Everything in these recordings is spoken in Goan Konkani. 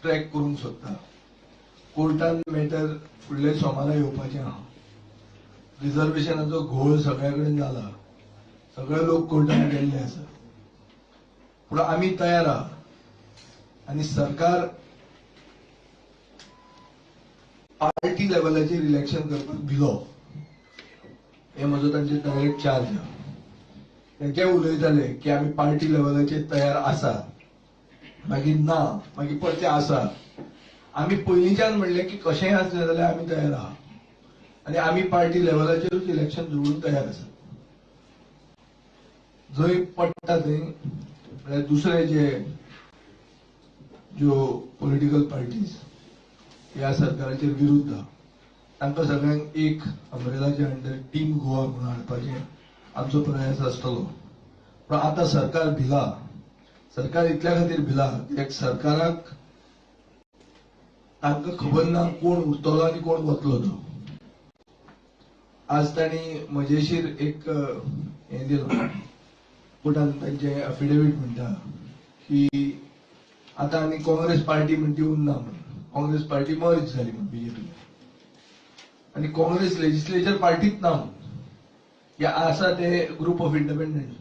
ट्रॅक करूंक सोदता. कोर्टान मॅटर फुडले सोमारा येवपाचें आहा. रिजर्वेशनाचो घोळ सगळ्या कडेन जाला, सगळे लोक कोर्टान गेल्ले आसा, पूण आमी तयार आहा आनी सरकार पार्टी लेवलाचेर इलेक्शन करपाक भिलो, हे म्हजो तांचेर डायरेक्ट चार्ज आहा. तेंचे उलयताले की आमी पार्टी लेवलाचेर तयार आसा, मागीर ना, मागीर परते आसा. आमी पयलींच्यान म्हणलें की कशेंय आसलें जाल्यार आमी तयार आहा आनी आमी पार्टी लेवलाचेरूच इलेक्शन जोडून तयार आसा. जंय पडटा थंय म्हळ्यार दुसरे जे ज्यो पॉलिटिकल पार्टीज ह्या सरकाराचेर विरुद्ध आहा तांकां सगळ्यांक एक अम्ब्रेलाच्या अंडर टीम गोवा म्हणून हाडपाचें आमचो प्रयास आसतलो. पूण आतां सरकार भिला, सरकार इतल्या खातीर भिला कित्याक सरकाराक तांकां खबर ना कोण उरतलो आनी कोण वतलो तो. आज तांणी मजेशीर एक हें दिलां, कोर्टान तांचें अफिडेवीट म्हणटा की आतां आनी काँग्रेस पार्टी म्हणटी उरना म्हणून, काँग्रेस पार्टी मर्ज जाली म्हूण बीजेपी आनी काँग्रेस लेजिस्लेचर पार्टीच ना म्हणून, हे आसा ते ग्रुप ऑफ इंडिपेंडंट.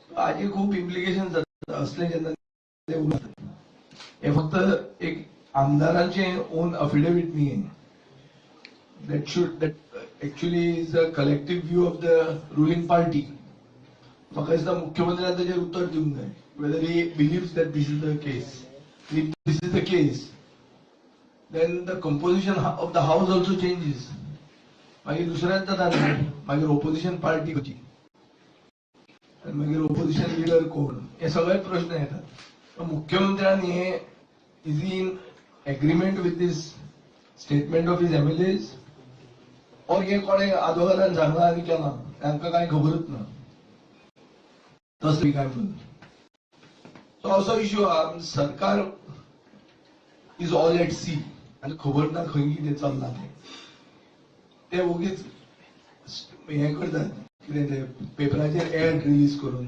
हाजे खूब इम्प्लिकेशन जाता असले जेन्ना ते उलयतात. हे फक्त एक आमदारांचें ओन अफिडेवीट न्ही, that actually is a collective view of the ruling party. म्हाका दिसता मुख्यमंत्र्यान ताचेर उत्तर दिवंक जाय, whether he believes that this is the case. If this is the case then the composition of the house also changes. मागीर दुसऱ्यान जाता न्ही, मागीर ओपोजिशन पार्टी खंयची आनी मागीर ओपोजिशन लिडर कोण, हे सगळे प्रश्न येतात. मुख्यमंत्र्यान हे is in agreement with this statement of his MLAs or हे कोणे आदवोगादान सांगलां आनी केलां, तांकां कांय खबरूच ना तसली काय म्हणून. सो असो इश्यू आहा. सरकार is all at सी आनी खबर ना खंय कितें चल्लां तें. ते वोगीच हें करतात, कितें ते पेपराचेर एड रिलीज करून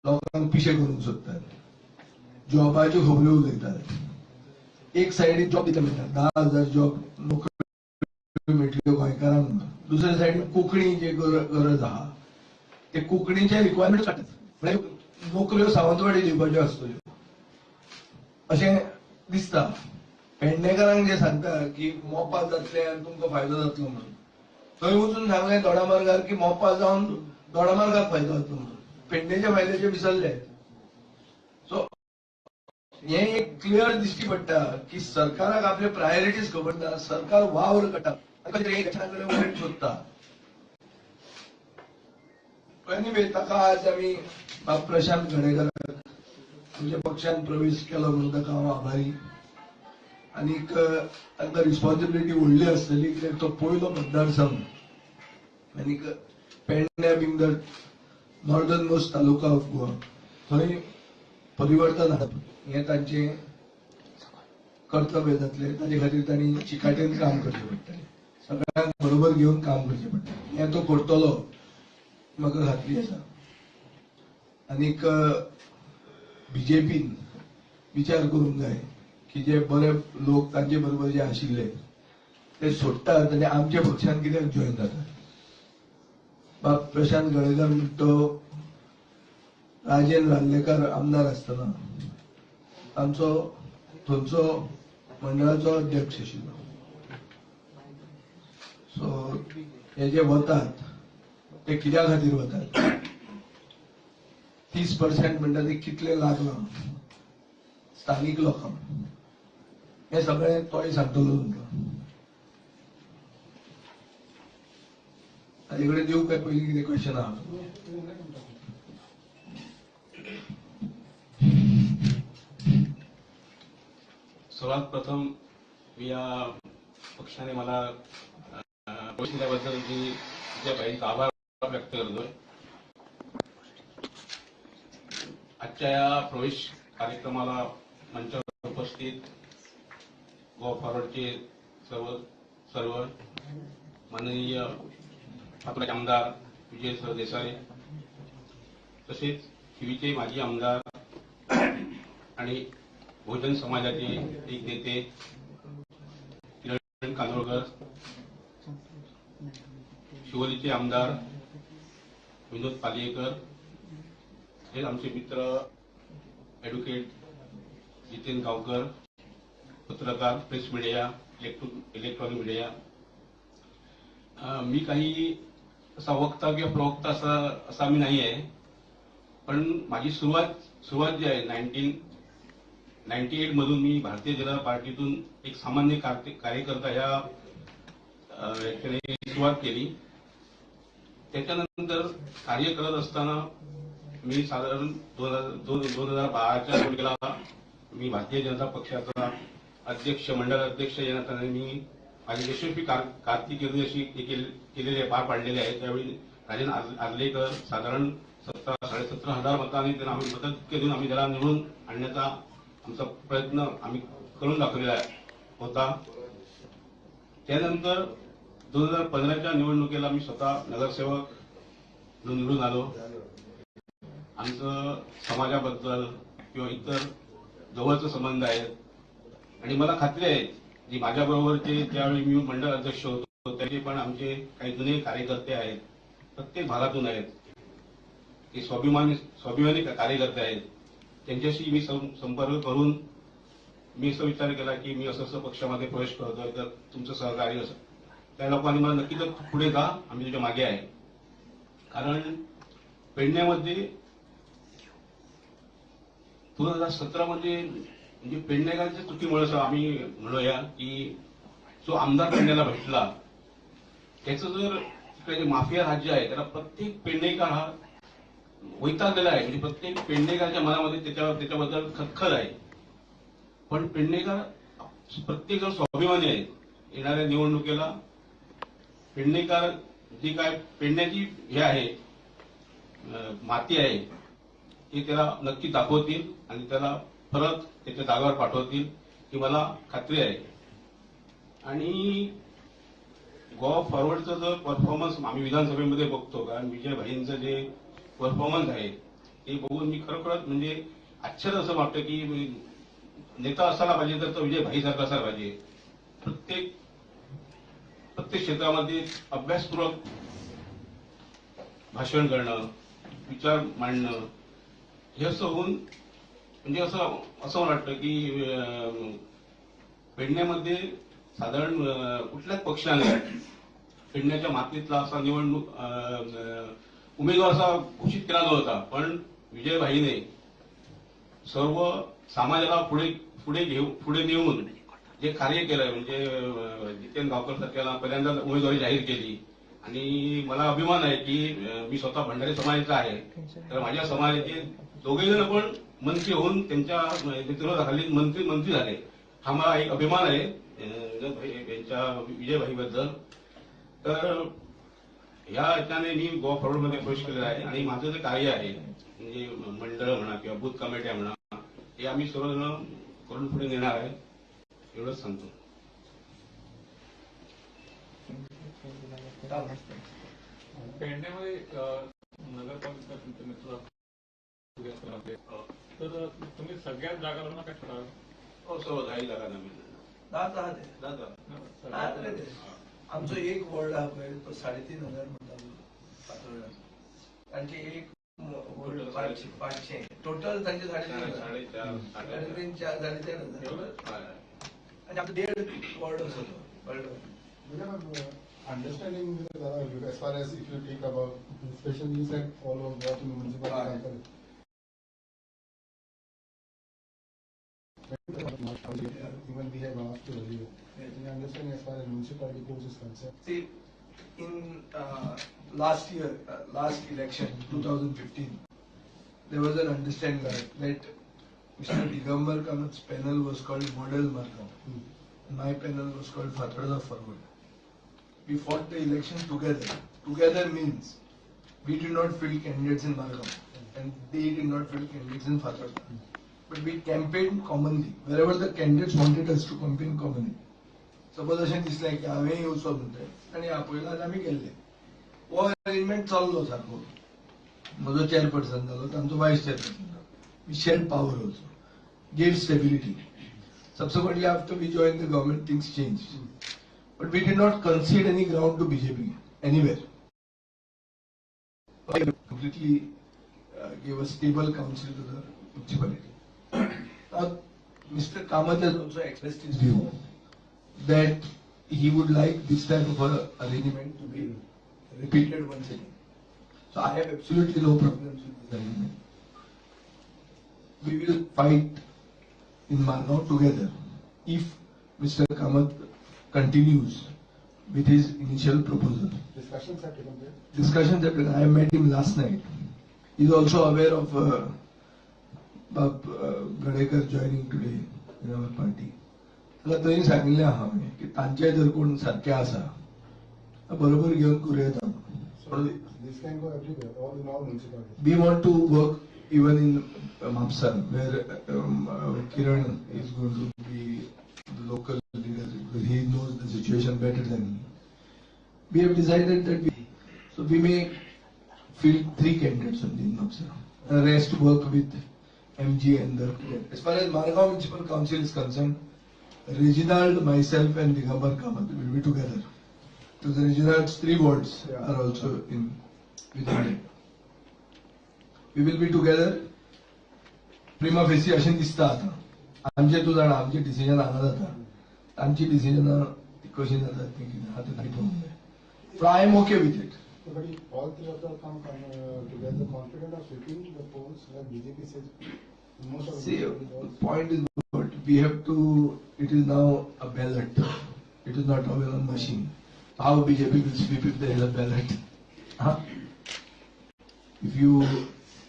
लोकांक पिशे करूंक सोदतात. जॉबाच्यो खबऱ्यो उलयतात, एक सायडीन जॉब दितले म्हणटात, 10,000 जॉब नोकऱ्यो मेळटल्यो गोंयकारांक म्हणून, दुसऱ्या सायडीन कोंकणी जे गरज आहा ते कोंकणीचे रिक्वायरमेंट काडटात, म्हळ्यार नोकऱ्यो सावंतवाडी दिवपाच्यो आसतल्यो अशें दिसता. पेडणेकारांक जे सांगता की मोपा जातले आनी तुमकां फायदो जातलो म्हणून, थंय वचून सांगलें दोडामार्गार की मोपा जावन दोडामार्गाक फायदो जातलो म्हणून, पेडणेच्या फायद्याचे विसरले. सो हें एक क्लियर दिश्टी पडटा की सरकाराक आपले प्रायोरिटीज खबर ना. सरकार वावर काडटा, इलेक्शना कडेन वयर सोदता. एनिवे, ताका आज आमी बाब प्रशांत गडेकराक आमच्या पक्षान प्रवेश केलो म्हणून ताका हांव आभारी. आनीक तांकां रिस्पॉन्सिबिलिटी व्हडली आसतली कित्याक तो पयलो मतदारसंघ आनीक पेडण्या being the northern most taluka of Goa, थंय परिवर्तन हाडप हें तांचें कर्तव्य जातलें. ताजे खातीर तांणी चिकाटेन काम करचें पडटलें, सगळ्यांक बरोबर घेवन काम करचें पडटलें. हें तो करतलो म्हाका खात्री आसा. आनीक बीजेपीन विचार करूंक जाय की जे बरे लोक तांचे बरोबर जे आशिल्ले ते सोडटात आनी आमच्या पक्षान कित्याक जॉयन जातात. बाब प्रशांत गडेकर म्हणटा तो राजेंद्र आर्लेकर आमदार आसतना तांचो थंयचो मंडळाचो अध्यक्ष आशिल्लो. सो हे जे वतात ते कित्या खातीर वतात? 30% म्हणटा ते कितले लागलां स्थानीक लोकांक, हे सगळें तोय सांगतलो तुमकां. ताजे कडेन दिवं काय पयलीं कितें क्वेश्चन आहा? सर्वात प्रथम या पक्षाने मला प्रवेश दिल्याबद्दल मी तुमच्या भाईंचा आभार व्यक्त करतोय. आजच्या या प्रवेश कार्यक्रमाला मंचावर उपस्थित गोवा फॉरवर्डचे सर्व माननीय फातोर्डाचे आमदार विजय सरदेसाय, तसेच थिवीचे माजी आमदार आणि बहुजन समाजाचे एक नेते किरण कांदोळकर, शिवोलीचे आमदार विनोद पालयेकर, हे आमचे मित्र ॲडव्होकेट जितेंद्र गावकर, पत्रकार, प्रेस मीडिया, इलेक्ट्रॉनिक मीडिया. मी काही असा वक्ता किंवा प्रवक्ता असा असा मी नाही आहे, पण माझी सुरुवात सुरुवात जी आहे, 1998 मधून मी भारतीय जनता पार्टीतून एक सामान्य कार्यकर्ता ह्या याच्याने सुरुवात केली. त्याच्यानंतर कार्य करत असताना मी साधारण 2012च्या निवडणुकीला मी भारतीय जनता पक्षाचा अध्यक्ष, मंडळ अध्यक्ष या नात्याने मी माझी यशस्वी कारकीर्द अशी केलेली आहे, पार पाडलेली आहे. त्यावेळी राजन आर्लेकर साधारण 17-17.5 हजार मतांनी त्यांना आम्ही मदत देऊन आम्ही त्याला निवडून आणण्याचा आमचा प्रयत्न आम्ही करून दाखवलेला होता. त्यानंतर 2015च्या निवडणुकीला मी स्वतः नगरसेवक म्हणून निवडून आलो. आमचं समाजाबद्दल किंवा इतर जवळचे संबंध आहेत आणि मला खात्री आहे की माझ्याबरोबरचे, ज्यावेळी मी मंडळ अध्यक्ष होतो, त्याचे पण आमचे काही जुने कार्यकर्ते आहेत, प्रत्येक भागातून आहेत, ते स्वाभिमानी स्वाभिमानी कार्यकर्ते आहेत. त्यांच्याशी मी संपर्क करून मी असं विचार केला की मी असं असं पक्षामध्ये प्रवेश करतोय, तर तुमचं सहकार्य असं. त्या लोकांनी मला नक्की, तर पुढे जा, आम्ही तुझ्या मागे आहे. कारण पेडण्यामध्ये 2017 मध्ये म्हणजे पेडणेकरांच्या चुकीमुळे असं आम्ही म्हणूया की जो आमदार पेडण्याला भेटला, त्याचं जर तिकडे जे माफिया राज्य आहे त्याला प्रत्येक पेडणेकर हा वैतागलेला आहे. म्हणजे प्रत्येक पेडणेकराच्या मनामध्ये त्याच्याबद्दल खदखद आहे. पण पेडणेकर प्रत्येक जण स्वाभिमानी आहे. येणाऱ्या निवडणुकीला पेडणेकर जी काय पेडण्याची हे आहे, माती आहे, ती त्याला नक्की दाखवतील आणि त्याला परत त्याच्या जागावर पाठवतील ही मला खात्री आहे. आणि गोवा फॉरवर्डचं जर परफॉर्मन्स आम्ही विधानसभेमध्ये बघतो, कारण विजय भाईंचं जे परफॉर्मन्स आहे ते बघून मी खरोखरच म्हणजे आश्चर्य असं वाटतं की नेता असायला पाहिजे तर तो विजय भाईसारखा असायला पाहिजे. प्रत्येक प्रत्येक क्षेत्रामध्ये अभ्यासपूर्वक भाषण करणं, विचार मांडणं, हे असं होऊन म्हणजे असं असं मला वाटतं की पेडण्यामध्ये साधारण कुठल्याच पक्षाने पेडण्याच्या मातीतला असा निवडणूक अं, अं, उमेदवार असा घोषित केला नव्हता, पण विजयभाईने सर्व समाजाला पुढे पुढे घेऊ पुढे नेऊन जे कार्य केलंय, म्हणजे जितेंद्र गावकर सारख्याला पहिल्यांदा उमेदवारी जाहीर केली आणि मला अभिमान आहे की मी स्वतः भंडारी समाजाचा आहे, तर माझ्या समाजाचे दोघे जण पण मंत्री होऊन त्यांच्या नेतृत्वाखाली मंत्री मंत्री झाले. हा मला एक अभिमान आहे विनोद भाई यांच्या, विजयभाईबद्दल. तर ह्या याच्याने मी गोवा फॉरवर्डमध्ये प्रवेश केलेला आहे आणि माझं जे कार्य आहे, म्हणजे मंडळ म्हणा किंवा बूथ कमिट्या म्हणा, हे आम्ही सर्वजण करून पुढे नेणार आहे, एवढंच सांगतो. पेडण्यामध्ये नगरपालिका तुमचे मित्र आपले, तर तुम्ही सगळ्याच जागांना काय ठराव? हो, सर्व दहाही जागा नवीन. दहा दहा ते दादा. दहा तरी ते. आमचो एक वॉर्ड आहा पळय, तो 3500 म्हणटा फातोर्डा. तांचे एक वॉर्ड 500, 500 टोटल तांचे 3500. 4.5. 3.5, 4, 4500 आणि आमचो देड वॉर्ड असो तो कळ्ळें? Understanding as far as if you take about, especially you said all of what in municipality. Even we have asked earlier. We understand as far as municipality goes is concerned. See, in last year, last election, 2015, there was an understanding that Mr. Digambar Kamat's panel was called Model Margao. My panel was called Fatorda Forward. We fought the election together. Together means we did not field candidates in Margao and they did not field candidates in Fatorda. But we campaigned commonly. Wherever the candidates wanted us to campaign commonly. Suppose अशें दिसलें की हांवें येवचो म्हणटा आनी आपयला जाल्यार आमी गेल्ले. हो अरेंजमेंट चल्लो सारको. म्हजो चेअरपर्सन जालो, तांचो वायस चेअरपर्सन जालो. We share power also. gave stability. Subsequently, after we joined the government, things changed. But we did not concede any ground to BJP anywhere. Completely gave a stable council to the municipality. Now, Mr. Kamath has also expressed his view that he would like this type of a arrangement to be repeated once again. So I have absolutely no problems with this arrangement. We will fight in Margao together if Mr. Kamath continues with his initial proposal. Discussions have taken place. Discussions have been, I met him last night. He is also aware of Bab Gadekar joining today in our party. ताका थंय सांगिल्लें आहा हांवें की तांचे जर कोण सारके आसा बरोबर घेवन करूं येता. So this can go everywhere, all in all municipalities. We want to work even in Mapsa, where Kiran is going to be the local leader because he knows the situation better than me. We have decided that we may field 3 candidates only in Mapsa, and the rest work with MG and the. As far as Margao Municipal Council is concerned, Reginald, myself, and Digambar Kamath will be together. So the Reginald's 3 wards are also in within that. We will be together. Prima facie अशें दिसता आतां आमचें तूं जाणा आमचें डिसिजन हांगा जाता आमची डिसिजनां कशीं जातात तीं कितें आहा तें पळोवंक जाय. But I am okay with it. So, but if all three of them come together, confident of sweeping the polls, like BJP says, most of the See, the point is what we have to, it is now a ballot. It is not a machine. How BJP will sweep if there is a ballot? Huh? If you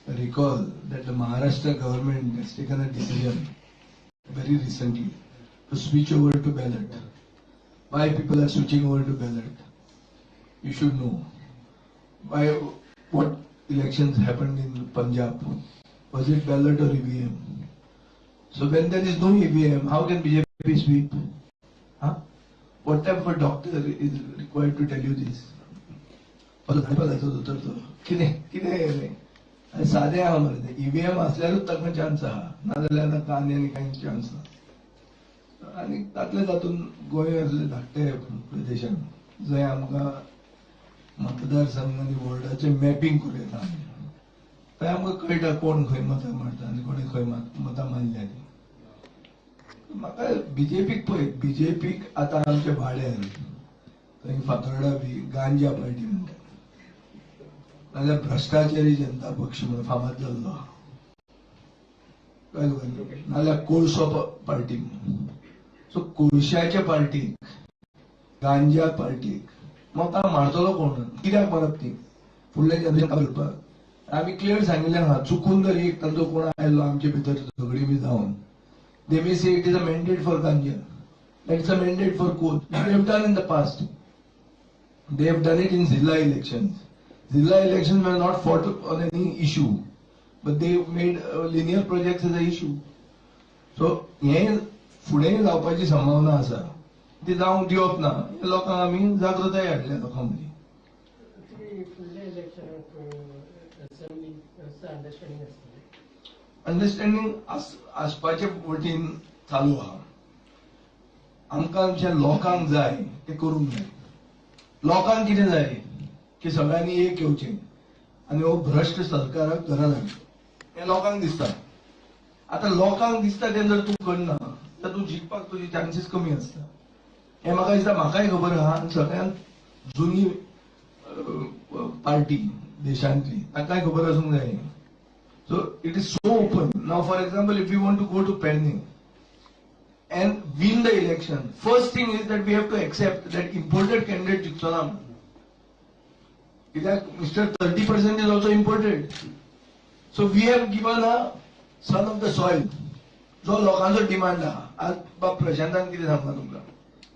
recall that the Maharashtra government has taken a decision very recently to switch over to ballot. Why people are switching over to ballot? You should know. Why, what elections happened in Punjab? Was it ballot or EVM? So when there is no EVM, how can BJP sweep? Huh? What type of a doctor is required to tell you this? कितें कितें आनी सादें आहा मरे तें ईव्हीएम आसल्यारूच ताका चान्स आहा, नाजाल्यार ताका आनी आनी कांय चान्स ना. आनी तातले तातूंत गोंय असले धाकटे प्रदेशान जंय आमकां मतदारसंघ आनी वॉर्डाचें मॅपिंग करूं येता आमी, थंय आमकां कळटा कोण खंय मतां मारता आनी कोणी खंय मतां मारल्या ती. म्हाका बीजेपीक पळय, बीजेपीक आतां आमच्या भाड्यार थंय फातोर्डा बी गांजा पार्टी म्हणटा, नाजाल्यार भ्रश्टाचारी जनता पक्ष म्हणून फामाद जाल्लो आहा, कळ्ळें, नाजाल्यार कोळसो पार्टी म्हणून. सो कोळशाच्या पार्टीक, गांजा पार्टीक मतां मारतलो कोण? कित्याक मारप ती? फुडल्या जनरेशन करपाक. आमी क्लियर सांगिल्लें आहा, चुकून जर एक तांचो कोण आयलो आमचे भितर झगडी बी जावन, they may say it is a mandate for ganja, it's a mandate for coal. They have done in the past, they have done it in zilla elections. Zilla elections were not fought on any issue, but they made linear projects as a issue. So हें फुडें जावपाची संभावना आसा, ती जावंक दिवप ना. हे लोकांक आमी जागृताय हाडल्या लोकां मदीं. अंडरस्टँडींग आसपाचे वटेन चालू आहा. आमकां आमच्या लोकांक जाय तें करूंक जाय. लोकांक कितें जाय की सगळ्यांनी एक येवचें आनी हो भ्रश्ट सरकाराक घरा धाडचें, हें लोकांक दिसता. आतां लोकांक दिसता तें जर तूं करना तर तूं जिखपाक तुजे चान्सीस कमी आसता. हें म्हाका दिसता, म्हाकाय खबर आहा आनी सगळ्यांत जुनी पार्टी देशांतली तांकांय खबर आसूंक जाय. So it is so open. Now for example, if you want to go to Pernem and win the election, first thing is that we have to accept that imported candidate जिखचो ना. कित्याक mister 30% is also imported. So we have given a son of the soil जो लोकांचो डिमांड आहा. आज बाब प्रशांतान कितें सांगला तुमकां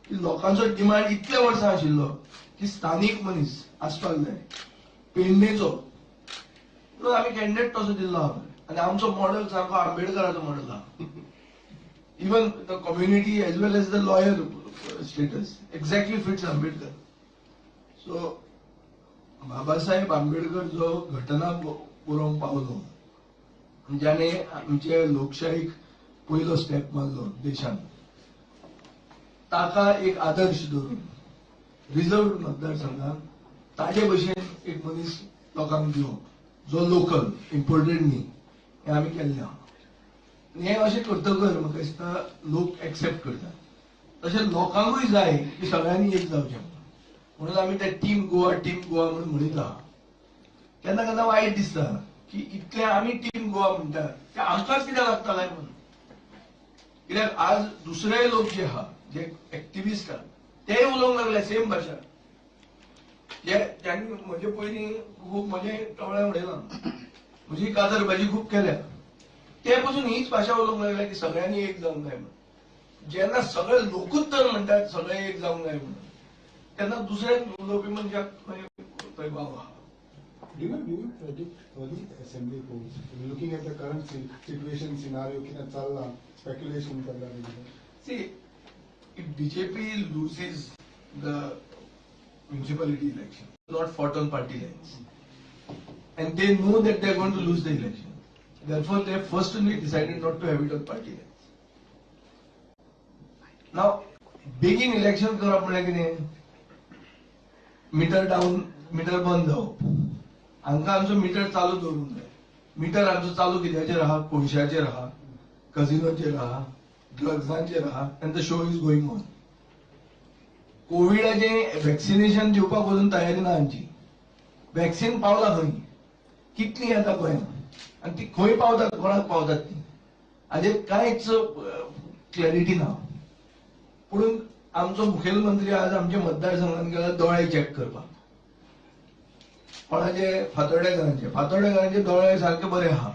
की लोकांचो डिमांड इतले वर्सां आशिल्लो की स्थानीक मनीस आसपाक जाय, पेडणेचो. म्हणून आमी कॅन्डिडेट तसो दिल्लो आहा आनी आमचो मॉडल सारको आंबेडकराचो मॉडल आहा. Even the community as well as the lawyer status exactly fits Ambedkar. So Babasaheb Ambedkar जो घटना बरोवंक पावलो, ज्याने आमचे लोकशाहीक पयलो स्टेप मारलो देशान, ताका एक आदर्श धरून रिजर्व मतदारसंघात ताजे भशेन एक मनीस लोकांक दिवप जो लोकल, इम्पोर्टेड न्ही, हें आमी केल्लें आहा. आनी हें अशें करतकर म्हाका दिसता लोक एक्सेप्ट करता. तशें लोकांकूय जाय की सगळ्यांनी एक जावचें म्हणून आमी ते टीम गोवा, टीम गोवा म्हणून म्हणीत आहा. केन्ना केन्ना वायट दिसता की इतले आमी टीम गोवा म्हणटात ते आमकांच कित्याक लागता काय म्हणून. कित्याक आज दुसरे लोक जे आहा, जे एक्टिविस्ट आहा, तेय उलोवंक लागले सेम भाशा. जे ज्यांनी म्हजे पयलीं खूब म्हजे टवळ्या उडयलां, म्हजी कादरबाजी खूब केल्या, ते पसून हीच भाशा उलोवंक लागले की सगळ्यांनी एक जावंक जाय म्हणून. जेन्ना सगळे लोकूच तर म्हणटात सगळे एक जावंक जाय म्हणून, तेन्ना दुसरे उलोवपी मनशाक थंय वाव आहा. Do you predict early assembly polls? Looking at the current situation, scenario, कितें चल्लां, speculation चल्लां तेजेर. See, if BJP loses the municipality election, not fought on party lines, and they know that they are going to lose the election, therefore they have first only decided not to have it on party lines. Now, बेगीन इलेक्शन करप म्हणल्यार कितें? मिटर डावन, मिटर बंद जावप. हांकां आमचो मिटर चालू दवरूंक जाय. मिटर आमचो चालू कित्याचेर आहा? कोळशाचेर आहा, कझिनोचेर आहा, ड्रग्सांचेर आहा, and the show is going on. कोविडाचें vaccination दिवपाक अजून तयारी ना आमची. वॅक्सिन पावला खंय? कितली येता गोंयांत आनी ती खंय पावतात, कोणाक पावतात ती, हाजेर कांयच क्लॅरिटी ना. पूण आमचो मुखेलमंत्री आज आमच्या मतदारसंघात गेला दोळे चॅक करपाक. कोणाचे? फातोर्डेकारांचे. फातोर्डेकारांचे दोळे सारके बरे आहा,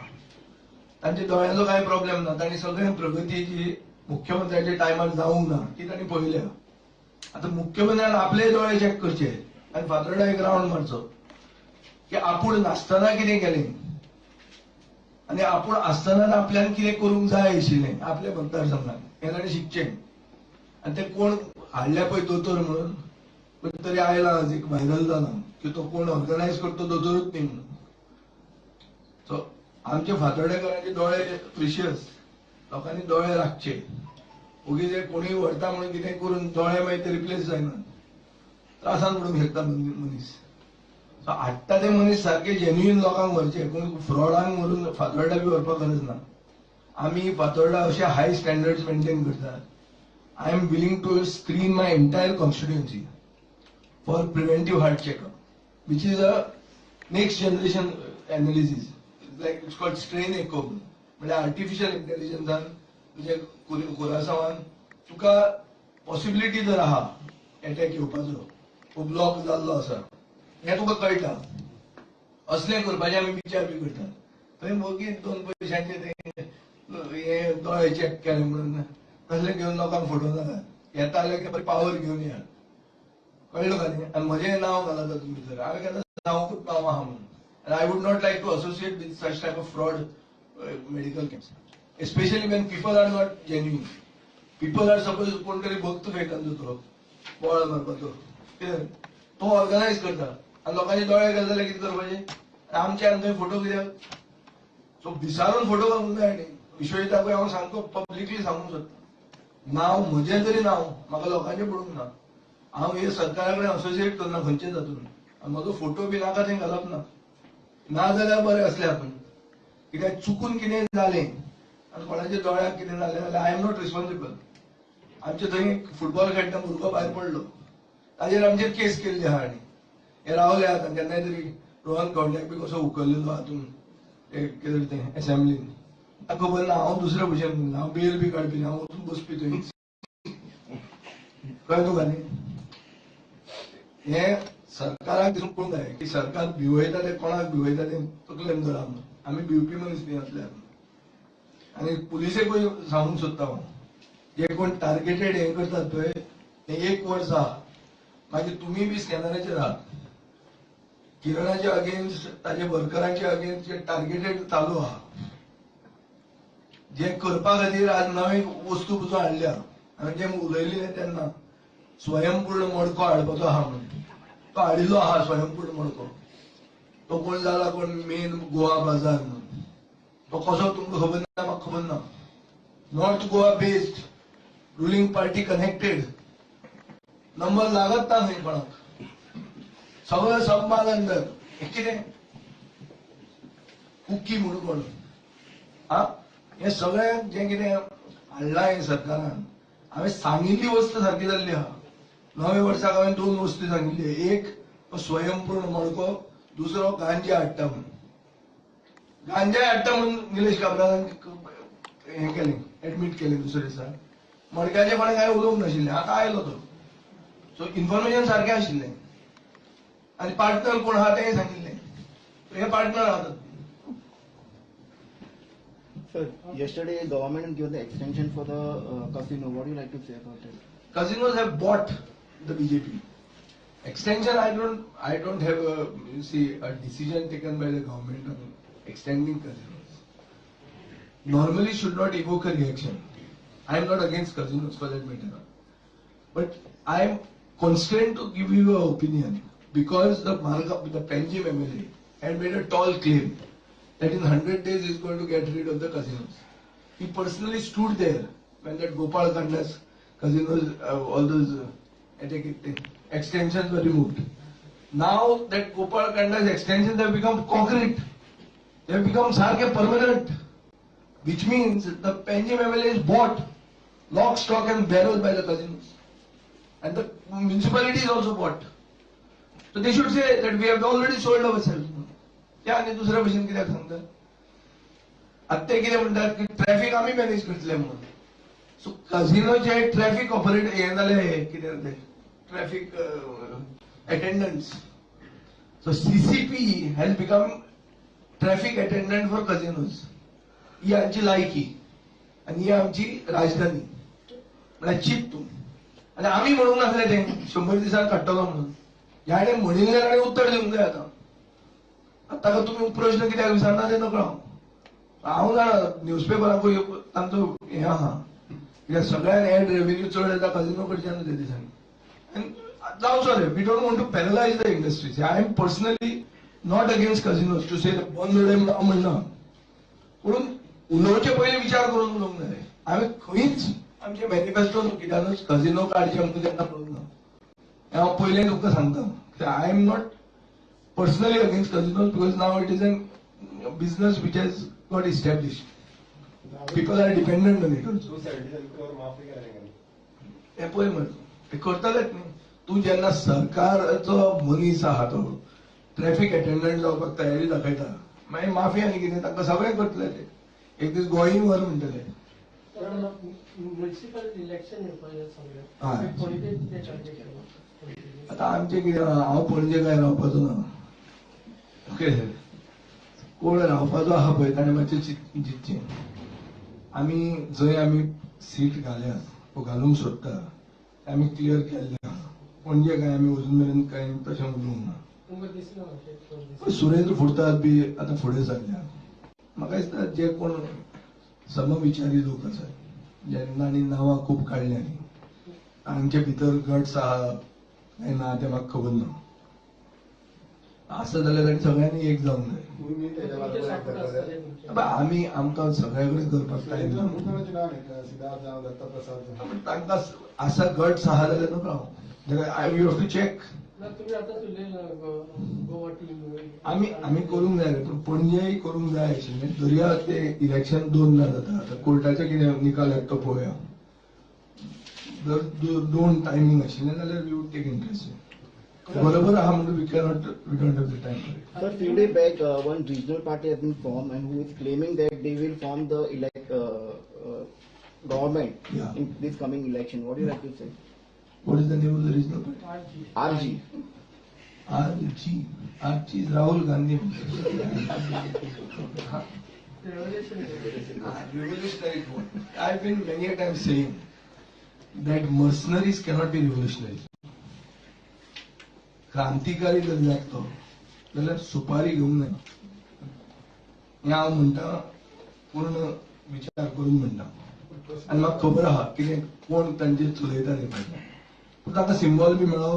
तांच्या दोळ्यांचो कांय प्रॉब्लेम ना. तांणी सगळे प्रगती जी मुख्यमंत्र्याच्या टायमार जावंक ना ती तांणी पळयल्या. आतां मुख्यमंत्र्यान आपले दोळे चॅक करचे आनी फातोर्डा एक रावंड मारचो की आपूण नासतना कितें केलें आनी आपूण आसतना आपल्यान कितें करूंक जाय आशिल्लें आपल्या मतदारसंघात, हें ताणें शिकचें. आनी ते कोण हाडल्या पळय दोतोर म्हणून, पण तरी आयला आज एक व्हायरल जाला की तो कोण ऑर्गनायज करतो दोतोरूच न्ही म्हणून. सो आमचे फातोर्डेकारांचे दोळे प्रिशियस, लोकांनी दोळे राखचे. ओगीच हे कोणूय व्हरता म्हणून कितें करून दोळे मागीर ते रिप्लेस जायना, त्रासान पडूंक शकता मनीस. सो हाडटा ते मनीस सारके जेन्युइन लोकांक व्हरचे, कोण फ्रॉडांक व्हरून फातोर्डा बी व्हरपाक गरज ना. आमी फातोर्डा अशे हाय स्टँडर्ड्स मेंटेन करतात. I am willing to screen my entire constituency for preventive heart checkup, which is a next generation analysis. Like it's called strain echo. म्हणजे आर्टिफिशियल इंटेलिजन्सान तुजे कुरासांवान तुका पॉसिबिलिटी जर आहा एटॅक येवपाचो, वो ब्लॉक जाल्लो आसा, हें तुका कळटा. असलें करपाचें आमी विचार बी करतात. थंय वगीच दोन पयशांचे ते हे दोळे चॅक केले म्हणून तसलें घेवन लोकांक फोटो नाका. येता जाल्यार बरी पावर घेवन या, कळ्ळें तुका न्ही? आनी म्हजें नांव घालाता तुमी जर, हांवें केन्ना सांगूंकूच नांव आहा म्हणून. And I would not like to associate with such type of fraud medical camps, especially when people are not genuine. People are, suppose कोण तरी भक्त फेकान तो बोवाळ मारपाचो, कितें तो ऑर्गनायज करता आनी लोकांचे दोळे गेले जाल्यार कितें करपाचें? आनी आमचे आनी थंय फोटो कित्याक? सो विचारून फोटो घालूंक जाय न्ही. विश्वजिताकूय हांव सामको पब्लिकली सांगूंक सोदता, नांव म्हजें तरी नांव म्हाका लोकांचें पडूंक ना. हांव हे सरकारा कडेन असोसिएट करना खंयचेच हातून, आनी म्हजो फोटो बी नाका थंय घालप ना. ना जाल्यार बरें आसलें आपूण, कित्याक चुकून कितें जालें आनी कोणाच्या दोळ्याक कितें जालें जाल्यार I am not responsible. आमचे थंय एक फुटबॉल खेळटा भुरगो भायर पडलो, ताजेर आमचेर केस केल्ली आहा. आनी हे रावले आतां केन्नाय तरी रोहन खंवट्याक बी कसो उखल्लेलो हातून एक कितें तें एसेंब्लीन, ताका खबर ना. हांव दुसरे भशेन, हांव बेल बी काडपी, हांव वचून बसपी थंय, कळ्ळें तुका न्ही? हें सरकाराक दिसून पळोवंक जाय की सरकार भिवयता ते कोणाक भिवयता तें तकलेन धरा म्हणून. आमी भिवपी मनीस न्ही असले. आनी पुलिसेकूय सांगूंक सोदता हांव, जे कोण टार्गेटेड हें करतात पळय, तें एक वर्स आहा, मागीर तुमी बी स्कॅनराचेर आहात. किरणाचे अगेन्स्ट, ताजे वर्करांचे अगेन्स्ट जे टार्गेटेड चालू आहा, जे करपा खातीर आज नवे वस्तू पसून हाडल्या. हांवें जें उलयलें तेन्ना स्वयंपूर्ण मडको हाडपाचो आहा म्हणून, तो हाडिल्लो आहा स्वयंपूर्ण मडको. तो कोण जाला कोण मेन गोवा बाजार म्हणून, तो कसो तुमकां खबर ना, म्हाका खबर ना. North Goa based ruling party connected number लागत ना खंय कोणाक, सगळें सब माल अंदर. हें कितें कुकी म्हणून कोण हा, हें सगळें जें कितें हाडलां हें सरकारान, हांवें सांगिल्ली वस्त सारकी जाल्ली आहा. नव्या वर्साक हांवें 2 वस्तू सांगिल्ली, एक स्वयंपूर्ण मडको, दुसरो गांजा हाडटा म्हणून. गांजा हाडटा म्हणून निलेश काब्रालान हें केलें, एडमीट केलें दुसऱ्या दिसा. मडक्याचें कोणें कांय उलोवंक नाशिल्लें, आतां आयलो तो. सो इन्फॉर्मेशन सारकें आशिल्लें आनी पार्टनर कोण आहा तेंय सांगिल्लें, हे पार्टनर आहात. Sir, yesterday government gave the extension for the casino. What do you like to say about it? Casinos have bought the BJP. Extension, I don't have a, you see, a decision taken by the government on extending casinos. Normally should not evoke a reaction. I am not against casinos for that matter, but I am constrained to give you an opinion because the Panjim MLA had made a tall claim that in 100 days he is going to get rid of the casinos. He personally stood there when that Gopal Kandas casinos, all those extensions were removed. Now that Gopal Kandas extensions have become concrete, they have become sarke permanent, which means the Panjim MLA is bought, lock, stock and barrel by the casinos. And the municipality is also bought. So they should say that we have already sold ourselves. ते आनी दुसऱ्या भशेन कित्याक सांगतात? आतां ते कितें म्हणटात की ट्रॅफिक आमी मॅनेज करतले म्हणून. सो कझिनोचे ट्रॅफिक ऑपरेट हें जालें, कितें जालें, traffic attendants. So CCP has become traffic attendant for casinos. ही आमची लायकी आनी ही आमची राजधानी म्हळ्यार चीत तूं. आनी आमी म्हणूंक नासलें तें 100 दिसांक काडटलो म्हणून. ह्याणें म्हणिल्लें ताणें उत्तर दिवंक जाय. आतां ताका तुमी प्रश्न कित्याक विचारना तें नकळो हांव. हांव जाणा न्यूजपेपराकूय तांचो हें आहा, कित्याक सगळ्यान एड रेवेन्यू चड येता कझिनो कडच्यान ते दिसांनी. आनी जावचो रे, we don't want to paralyse the industries. I am personally not against casinos to say बंद उडय म्हणून हांव म्हणना, पूण उलोवचे पयलीं विचार करून उलोवंक जाय. हांवें खंयच आमचे मॅनिफेस्टो कित्यानूच कझिनो काडचे म्हणून तेन्ना पळोवंक ना. हें हांव पयलें तुमकां सांगता. I am not personally against casinos because now it is a business which has got established. People are dependent on it also. हे पळय मरे, ते करतलेच न्ही. तूं जेन्ना सरकाराचो मनीस आहा तो ट्रॅफिक अटेंडंट जावपाक तयारी दाखयता, मागीर माफिया आनी कितें तांकां सगळें करतले ते. एक दीस गोंयूय व्हर म्हणटले. आतां आमचें कितें, हांव पणजे काय रावपाचो ना. ओके, कोण रावपाचो आहा पळय ताणें मातशें चिंतचें. आमी जंय आमी सीट घाल्या वो घालूंक सोदता आमी क्लियर केल्लें आहा. पणजे काय आमी अजून मेरेन कांय तशें उलोवंक ना. सुरेंद्र फुडतात बी आतां फुडें सरल्या. म्हाका दिसता जे कोण समविचारी लोक आसात जेन्ना आनी नांवां खूब काडल्या न्ही, तांचे भितर गट्स आहा काय ना तें म्हाका खबर ना. आसा जाल्यार तांणी सगळ्यांनी एक जावंक जाय. आमी आमकां सगळ्या कडेन करपाक टायम ना. तांकां आसा गट्स आहा जाल्यार नको हांव, you have to check. आमी आमी करूंक जाय, पूण पणजेय करूंक जाय आशिल्लें. दर्या ते इलेक्शन 2दा जाता. आतां कोर्टाचे कितें निकाल येता तो पळोवया. जर 2 टायमींग आशिल्लें जाल्यार we would take interest. बरोबर आहा म्हणून we cannot, we don't have the time for it. Sir, few days back, one regional party has been formed and who is claiming that they will form the government in this coming election. What do you like to say? What is the name of the regional party? RG. RG. RG is Rahul Gandhi. Revolutionary vote. I've been many a time saying that mercenaries cannot be revolutionary. क्रांतिकारी जर जात तो जाल्यार सुपारी घेवंक जायना. हें हांव म्हणटा, पूर्ण विचार करून म्हणटा. आनी म्हाका खबर आहा कितें कोण तांचेर चलयता ते पार्टी. पूण तांकां सिंबॉल बी मेळो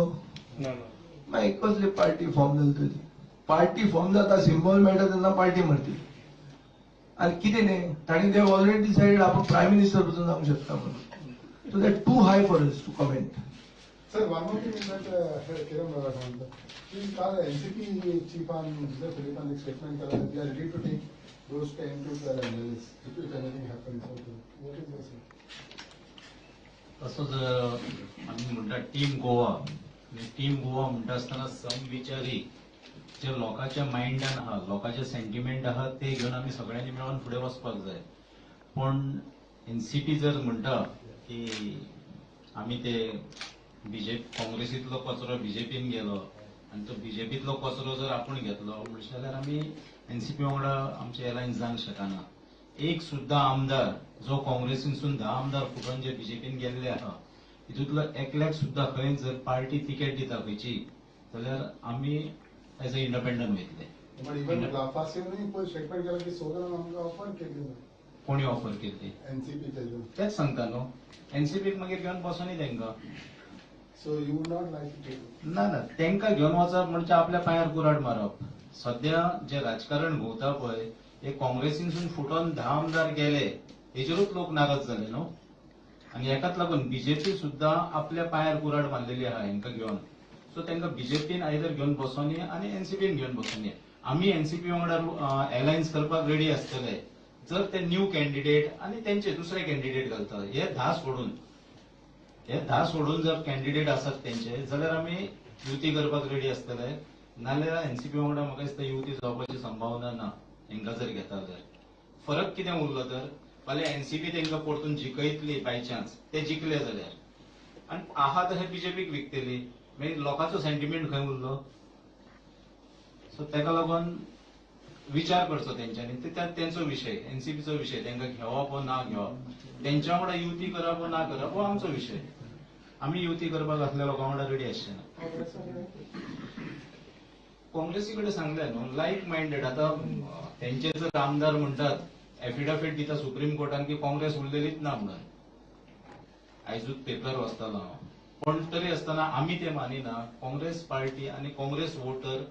मागीर कसली पार्टी फॉर्म जाली तरी पार्टी फॉर्म जाता, सिंबॉल मेळटा तेन्ना पार्टी मरती. आनी कितें न्ही तांणी they already decided आपूण प्रायम मिनिस्टर पसून जावंक शकता म्हणून. So that too high for us to comment. Sir, one more thing is that किरण बाबा सांगता की काल एनसीपी चीफान जुझे फिलिपान एक स्टेटमेंट केला we are ready to take those 10 to 12 MLAs if anything happens. What is this? तसो जर आमी म्हणटा टीम गोवा, आनी टीम गोवा म्हणटा आसतना समविचारी जे लोकांच्या मायंडान आहा, लोकांचे सेंटिमेंट आहा ते घेवन आमी सगळ्यांनी मेळोन फुडें वचपाक जाय. पूण एनसीपी जर म्हणटा की आमी ते बीजेपी काँग्रेसींतलो कचरो बीजेपीन गेलो आनी तो बीजेपींतलो कचरो जर आपूण घेतलो म्हणशात जाल्यार आमी एनसीपी वांगडा आमचे एलायन्स जावंक शकना. एक सुद्दां आमदार जो काँग्रेसीनसून 10 आमदार फुटून जे बीजेपीन गेल्ले आहा तितूंतलो एकल्याक सुद्दां खंय जर पार्टी तिकेट दिता खंयची जाल्यार आमी एज अ इंडिपेंडंट वयतले. बट इवन लाफासियोनी पयर स्टेटमेंट केला की 16 आमकां ऑफर केली. कोणी ऑफर केल्ली? एनसीपी. तेच सांगता न्हू, एनसीपीक मागीर घेवन बसोनी तांकां. So you would not like to take? ना ना, तांकां घेवन वचप म्हणजे आपल्या पांयार कुराड मारप. सद्या जे राजकारण घुंवता पळय हे काँग्रेसीनसून फुटोन 10 आमदार गेले हेजेरूच लोक नाराज जाले न्हू, आनी हेकाच लागून बीजेपी सुद्दां आपल्या पांयार कुराड मारलेली आहा हेंकां घेवन. सो तांकां बीजेपीन आयदर घेवन बसोनी आनी एनसीपीन घेवन बसोनी. आमी एनसीपी वांगडा एलायन्स करपाक रेडी आसतले जर ते न्यू कॅन्डिडेट आनी तेंचे दुसरे कॅन्डिडेट घालता. हे 10 सोडून, हे 10 सोडून जर कॅन्डिडेट आसात तेंचे जाल्यार आमी युती करपाक रेडी आसतले. नाल्यार एनसीपी वांगडा म्हाका दिसता युती जावपाची संभावना ना हेंकां जर घेता जाल्यार. फरक कितें उरलो तर फाल्यां एनसीपी तेंकां परतून जिखयतली बाय चान्स ते जिखले जाल्यार, आनी आहा तशें बीजेपीक विकतली, मागीर लोकांचो सेंटिमेंट खंय उरलो? सो तेका लागून विचार करचो तेंच्यांनी. तेंचो विशय, एनसीपीचो विशय, तेंकां घेवप वो ना घेवप, तेंच्या वांगडा युती करप वो ना करप हो आमचो विशय. आमी युती करपाक असल्या लोकां वांगडा रेडी आसचे ना. काँग्रेसी कडेन सांगलें न्हू, लायक मायंडेड. आतां तेंचे जर आमदार म्हणटात एफिडाफीट दिता सुप्रीम कोर्टान की काँग्रेस उरलेलीच ना म्हणून, आयजूच पेपर वाचतालो हांव. पण तरी आसतना आमी ते मानिना. काँग्रेस पार्टी आनी काँग्रेस वोटर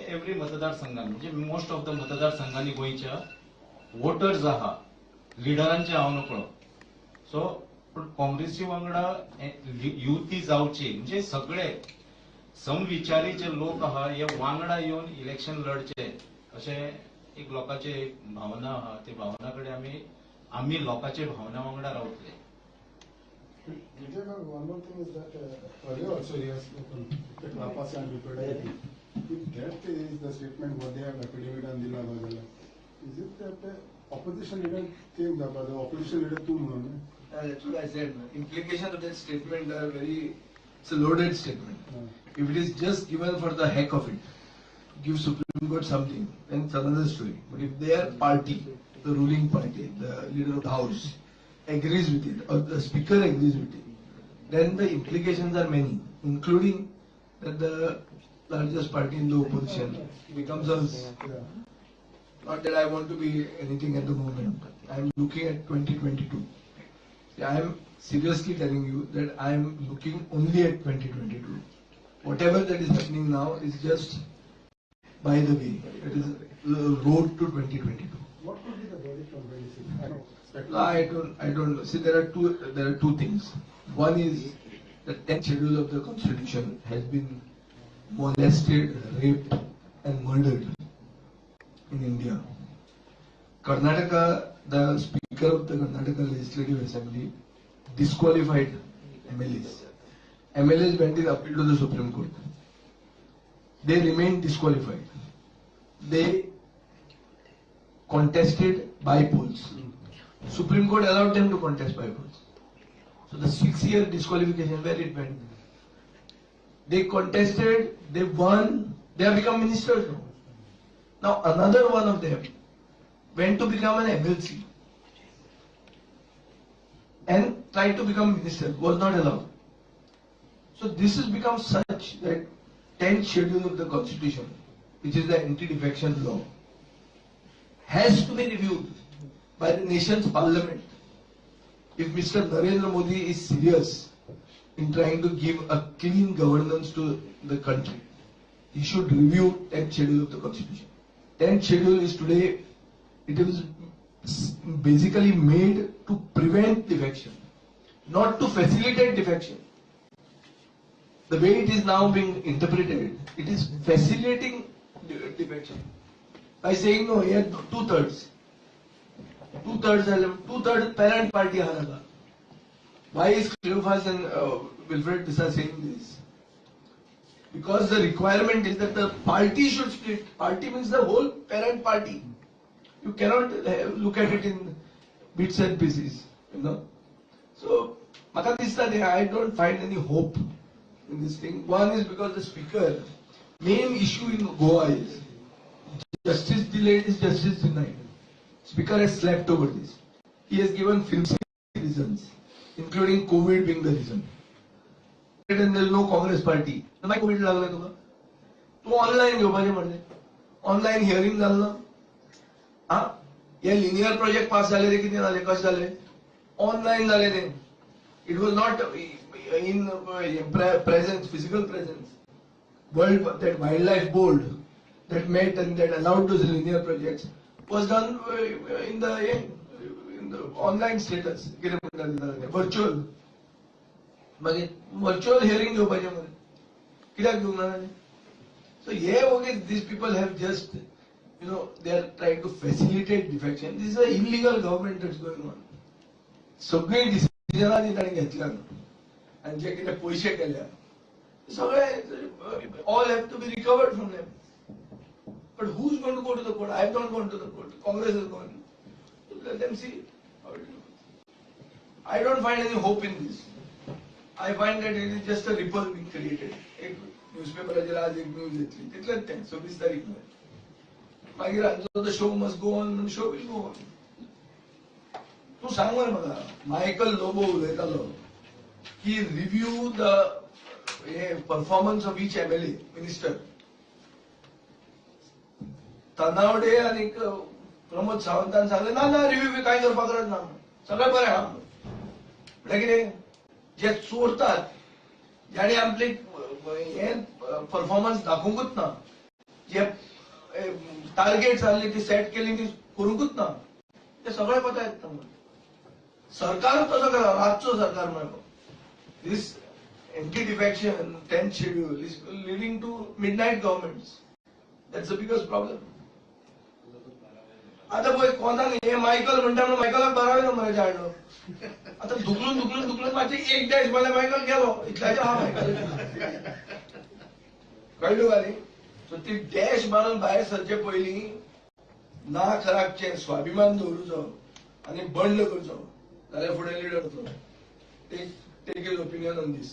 एवरी मतदारसंघान, म्हणजे मोस्ट ऑफ the मतदारसंघांनी गोंयच्या वोटर्स आहा, लिडरांचे हांव नकळो. सो पूण काँग्रेसी वांगडा युती जावची म्हणजे सगळे समविचारी जे लोक आहा हे वांगडा येवन इलेक्शन लढचे अशें एक लोकांची एक भावना आहा. ते भावना कडेन आमी आमी लोकांच्या भावना वांगडा रावतले. Vijay, one more thing is that earlier also he has spoken that Lapas and Vipradayati. If that is the statement what they have affidavit on Dila Bajala, is it that the opposition leader came the opposition leader too? That's what I said. Implications of that statement are very, it's a loaded statement. If it is just given for the heck of it, give Supreme Court something, then it's another story. But if their party, the ruling party, the leader of the house, agrees with it, or the speaker agrees with it, then the implications are many, including that the largest party in the opposition becomes us. Not that I want to be anything at the moment. I am looking at 2022. I am seriously telling you that I am looking only at 2022. Whatever that is happening now is just by the way. It is the road to 2022. What could be the verdict on 26? I know. I don't know. See, there are two things. One is the 10th schedule of the Constitution has been molested, raped, and murdered in India. Karnataka, the Speaker of the Karnataka Legislative Assembly disqualified MLAs. MLAs went in appeal to the Supreme Court. They remained disqualified. They contested by polls. Supreme Court allowed them to contest by polls. So the 6-year disqualification, where it went? They contested, they won, they have become ministers now. Now another one of them went to become an MLC and tried to become minister, was not allowed. So this has become such that 10th schedule of the Constitution, which is the anti-defection law, has to be reviewed by the nation's parliament. If Mr. Narendra Modi is serious in trying to give a clean governance to the country, he should review 10th schedule of the Constitution. 10th schedule is today, it is basically made to prevent defection, not to facilitate defection. The way it is now being interpreted, it is facilitating defection by saying no, here 2/3. 2/3 जाले, 2/3 parent party आहा ताका. Why is Cleophas and Wilfred D'Sa saying this? Because the requirement is that the party should split. Party means the whole parent party. You cannot look at it in bits and pieces. So, म्हाका दिसता तें, I don't find any hope in this thing. One is because the speaker, main issue in Goa is justice delayed is justice denied. Speaker has slept over this. He has given flimsy reasons, including COVID being the reason. And there is no Congress party. मागीर कोवीड लागला तुका, तूं ऑनलायन घेवपाचें म्हणलें, ऑनलायन हियरींग जालें ना. आं, हे लिनियर प्रोजेक्ट पास जाले ते कितें जालें, कशें जालें? ऑनलायन जालें तें. It was not in presence, physical presence. World that wildlife board that met and that allowed those linear projects was done in the online status. कितें म्हणटा, व्हर्च्युअल. मागीर व्हर्च्युअल हियरींग घेवपाचें मरे, कित्याक घेवंक ना ताणें? सो हे वगीच these people have just they are trying to facilitate defection. This is a illegal government that's going on. सगळीं डिसिजनां जी ताणें घेतल्या आनी जे कितें पयशे केल्या, सगळे all have to be recovered from them. But who is going to go to the court? I have not gone to the court. Congress is gone. Let them see. I don't find any hope in this. I find that it is just a ripple being created. एक न्यूजपेपराचेर आज एक न्यूज येतली, तितलेंच तें. 26 तारीख मेरेन मागीर हांचो the show must go on म्हणून show will go on. तूं सांग मरे म्हाका, मायकल लोबो उलयतालो की review the hey performance of each MLA, minister. Tanavade आनी प्रमोद सावंतान सांगलें, ना ना, रिव्यू बी कांय करपाक गरज ना, सगळें बरें आहा. म्हळ्यार कितें, जे चोरतात, जाणी आपले हे परफॉर्मन्स दाखोवंकूच ना, जे टार्गेट्स आहली ती सेट केली ती करूंकूच ना, ते सगळे पता येता. सरकार तसो केला, रातचो सरकार म्हळ्यार this anti defection 10th schedule is leading to midnight governments. That's the biggest problem. आता पळय, कोणाक हे मायकल म्हणटा म्हणून मायकलाक 12व्या नंबराचेर हाडलो. आता धुकलून धुकलून धुकलून मातशें एक डॅश म्हणल्यार मायकल गेलो, इतल्याचेर हा मायकल. कळ्ळें तुका न्ही? सो ती डॅश मारून भायर सरचे पयलीं नाक राखचें, स्वाभिमान दवरुचो आनी बंड करचो, जाल्यार फुडें लिडर जातलो. Take his opinion on this.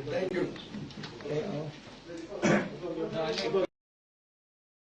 Thank you.